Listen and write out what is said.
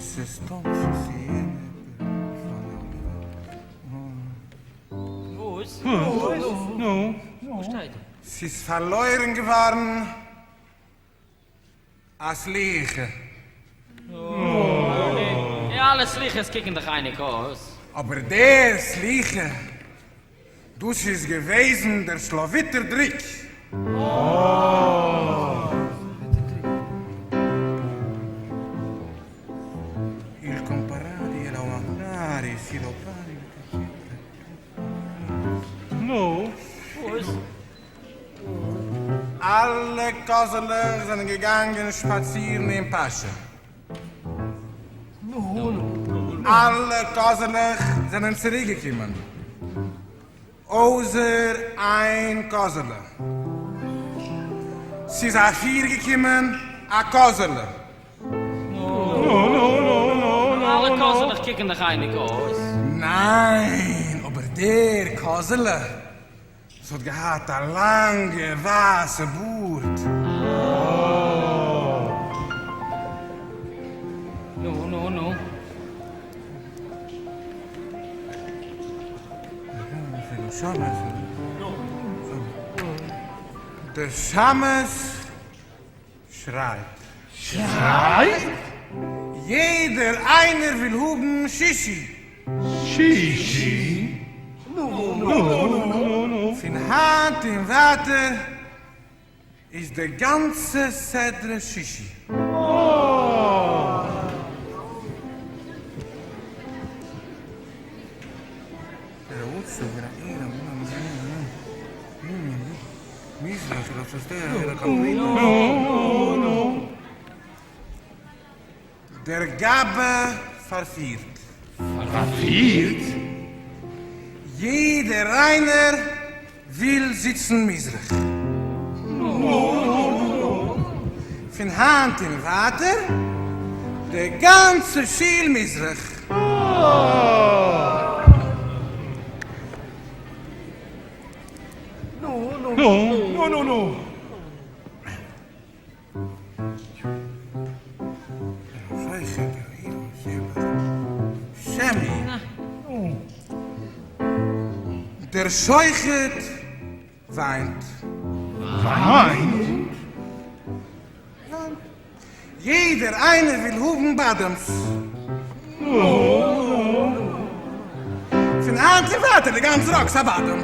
מיסעס טאמפסאן סיענע וואס? נו? וואס שטייט דא? ס'איז פארלוירן געווארן א סליחה. נו, אלע סליחות קוקן דאך אייניג אויס. אבער דער סליחה, דאס איז געוועזן דער סלאוויטער דרוק. Il comparare e l'aumentare si lo pare. נו? וואס? אלע קאזעלעך זענען געגאנגען שפאצירן אין פאשע. אלע קאזעלעך זענען צוריק געקומען, אויסער איין קאזעלע. ס'איז אפירגעקומען א קאזעלע. אלע קאזעלעך קוקן דאך אייניג אויס. ניין, אבער דער קאזעלע וואס האט געהאט א לאנגע ווייסע בארד. נו נו נו. דער שמש שרייט. שרייט? יעדער איינער וויל האבן שישי. שישי? נו נו נו. פון היינט און ווייטער איז די גאנצע סדרה שישי. דער גבאי פארפירט. פארפירט? יעדער איינער וויל זיצן מזרח. פון היינט און ווייטער די גאנצע שול מזרח. נו נו נו. דער שוחט וויינט. וויינט? יעדער איינער וויל האבן באדעמס. פון היינט און ווייטער די גאנצע ראקס א באדעם.